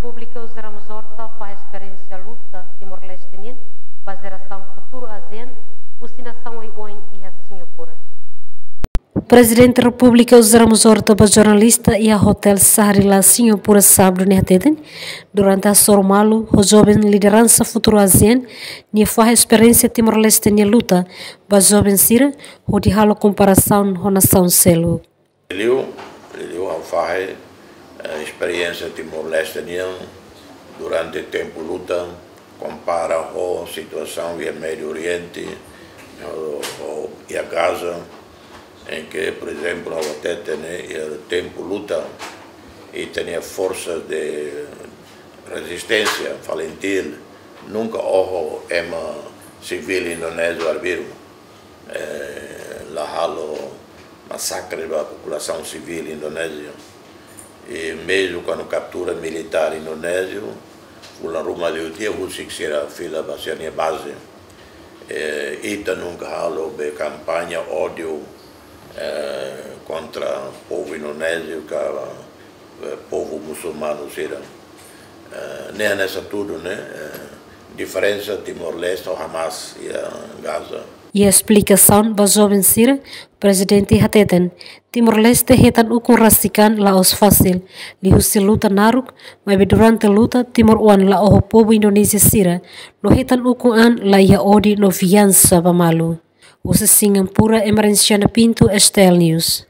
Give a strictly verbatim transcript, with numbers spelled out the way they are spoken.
Repúblika José Ramos Horta fahe esperiénsia luta Timor-Leste nian ba jerasaun futuru ASEAN, husi nasaun oioin iha Singapura. Prezidente Repúblika José Ramos Horta ba jornalista iha Hotel Shangri-La Singapura Sábadu ne'e hateten, durante hasoru malu ho joven lideransa futuru ASEAN, nia fahe esperiénsia Timor-Leste nia luta ba joven sira, hodi halo komparasaun ho nasaun seluk. Liu, liu ha'u fahe, eh, esperiénsia Timor-Leste nian durante tempu luta, kompara ho situasaun iha Médiu Oriente, ho, ho iha Gaza, em que, por exemplo, ha'u hateten, iha tempu luta, ita-nia forsa de rezisténsia, FALINTIL, nunka oho ema sivíl indonéziu arbiru, eh, la halo masakre ba populasaun sivíl indonézia. I mezmu kuandu kaptura militár indonéziu, fulan ruma liu tiha husik sira fila ba sira-nia baze. Eh, ita nunka halo be kampaña ódiu, eh, kontra povu indonéziu ka, eh, povu musulmanu sira. Eh, ne'e hanesan tudu, ne'e, eh, diferensa Timor-Leste ho Hamas iha Gaza. Iha esplikasaun ba joven sira, prezidente hateten, Timor-Leste hetan ukun rasik an la'ós fasil, liuhusi luta naruk, maibé durante luta timoroan la oho povu Indonézia sira, no hetan ukun an la iha ódiu no vingansa ba malu. Husi Singapura, Emerenciana Pinto, STL News.